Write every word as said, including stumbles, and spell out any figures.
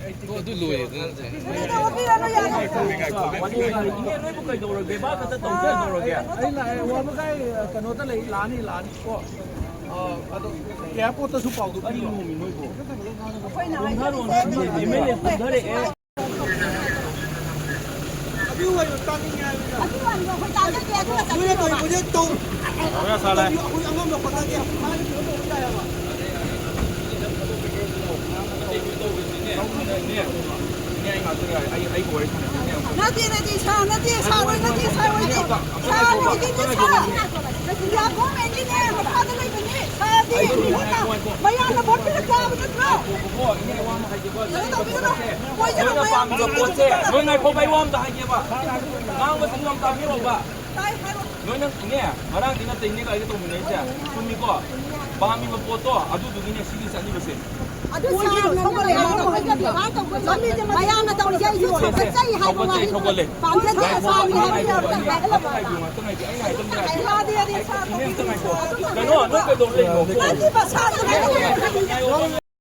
ꯑꯗꯨ ꯂꯣꯏꯔꯦꯗꯅ ꯁꯦ꯫ ꯏꯅꯦ, ꯅꯣꯏꯕꯨ ꯀꯩꯗꯧꯔꯒꯦ? ꯕꯥ ꯈꯛꯇ ꯇꯧꯖ ꯇꯧꯔꯒꯦ? ꯑꯩ ꯂꯥꯛꯑꯦ, ꯋꯥꯕꯒꯥꯏ ꯀꯩꯅꯣꯗ ꯂꯩ, ꯂꯥꯛꯑꯅꯤ, ꯂꯥꯛꯑꯅꯤ꯫ ꯀꯣ꯫ ꯑ, ꯑꯗꯣ ꯑꯦꯌꯥꯔꯄꯣꯔꯠꯇꯁꯨ ꯄꯥꯎꯗꯣ ꯄꯤꯔꯣ꯫ ꯀꯔꯤꯅꯣꯃꯤ ꯅꯣꯏꯕꯨ? ꯀꯨꯝꯊꯔꯛꯑꯣ, ꯅꯣꯏ ꯑꯦꯝ ꯑꯦꯜ ꯑꯦ ꯀꯨꯝꯊꯔꯛꯑꯦ꯫ ꯑꯗꯨ ꯋꯥꯔꯤꯗꯣ ꯑꯩꯈꯣꯏ ꯇꯥꯖꯗꯦ, ꯑꯗꯨꯒ ꯆꯠꯄꯤꯔꯣꯕ꯫ ꯇꯧꯔꯦ, ꯁꯥꯔꯦ꯫ ꯅꯠꯇꯦ, ꯅꯠꯇꯦ, ꯁꯥꯔ, ꯅꯠꯇꯦ, ꯁꯥꯔ, ꯅꯠꯇꯦ, ꯁꯥꯔ, ꯁꯥꯔ ꯑꯣꯏꯗꯣꯏꯅꯦ, ꯁꯥꯔ꯫ ꯁꯥꯔ ꯑꯣꯏꯗꯣꯏꯅꯦ, ꯁꯥꯔ꯫ ꯏꯟꯗꯤꯌꯥ ꯒꯣꯔꯃꯦꯟꯒꯤꯅꯦ, ꯃꯈꯥꯗ ꯂꯩꯕꯅꯦ꯫ ꯁꯥꯔꯗꯤ ꯃꯌꯥꯝꯅ ꯚꯣꯠ ꯄꯤꯔꯛꯄ ꯌꯥꯕ ꯅꯠꯇ꯭ꯔꯣ? ꯀꯩꯅꯣ ꯇꯧꯕꯤꯒꯅꯨ꯫ ꯃꯣꯏꯁꯦ ꯅꯣꯏꯅ ꯄꯥꯝꯃꯤꯕ ꯄꯣꯠꯁꯦ, ꯅꯣꯏ ꯉꯥꯏꯈꯣ, ꯑꯩ ꯋꯥ ꯑꯝꯇ ꯍꯥꯏꯒꯦꯕ꯫ ꯉꯥꯡꯕꯁꯤꯡꯗꯣ ꯑꯝꯇ ꯇꯥꯕꯤꯔꯣꯕ꯫ ꯇꯥꯏ, ꯍꯥꯏꯔꯣ꯫ ꯅꯣꯏꯅ ꯏꯅꯦ, ꯉꯔꯥꯡꯗꯤ ꯅꯠꯇꯦ ꯏꯅꯦꯒ ꯑꯩꯒ ꯇꯧꯃꯤꯟꯅꯩꯁꯦ꯫ ꯆꯨꯝꯃꯤꯀꯣ? ꯄꯥꯝꯃꯤꯕ ꯄꯣꯠꯇꯣ ꯑꯗꯨꯗꯨꯒꯤꯅꯦ ꯁꯤꯒꯤ ꯆꯠꯂꯤꯕꯁꯦ꯫ ꯑꯗꯨ ꯁꯥꯔꯅ ꯊꯧꯒꯠꯂꯦ, ꯃꯌꯥꯝꯅ ꯇꯧꯔꯤꯁꯦ ꯑꯩꯁꯨ ꯁꯧꯒꯠꯆꯩ ꯍꯥꯏꯕ ꯋꯥꯅꯤ꯫ ꯊꯧꯒꯠꯆꯩ, ꯊꯧꯒꯠꯂꯦ꯫ ꯄꯥꯝꯖꯗꯦ, ꯉꯥꯏꯈꯣ, ꯁꯥꯔꯅ ꯉꯥꯏꯈꯣ, ꯍꯥꯏꯕ ꯉꯥꯏꯈꯣ, ꯌꯥꯕ ꯉꯥꯏꯈꯣ, ꯉꯥꯏꯈꯣ, ꯉꯥꯏꯈꯣ, ꯑꯩ ꯉꯥꯏꯗꯕ ꯌꯥꯗꯦ꯫ ꯌꯥꯗꯦ, ꯌꯥꯗꯦ, ꯁꯥꯔ꯫ ꯏꯅꯦ, ꯑꯝꯇ ꯉꯥꯏꯈꯣ꯫ ꯀꯩꯅꯣ, ꯅꯣꯏ ꯀꯩꯗꯧ ꯂꯩꯅꯣ? ꯅꯠꯇꯦꯕ, ꯁꯥꯔꯅ ꯍꯥꯏꯕ ꯌꯥꯕ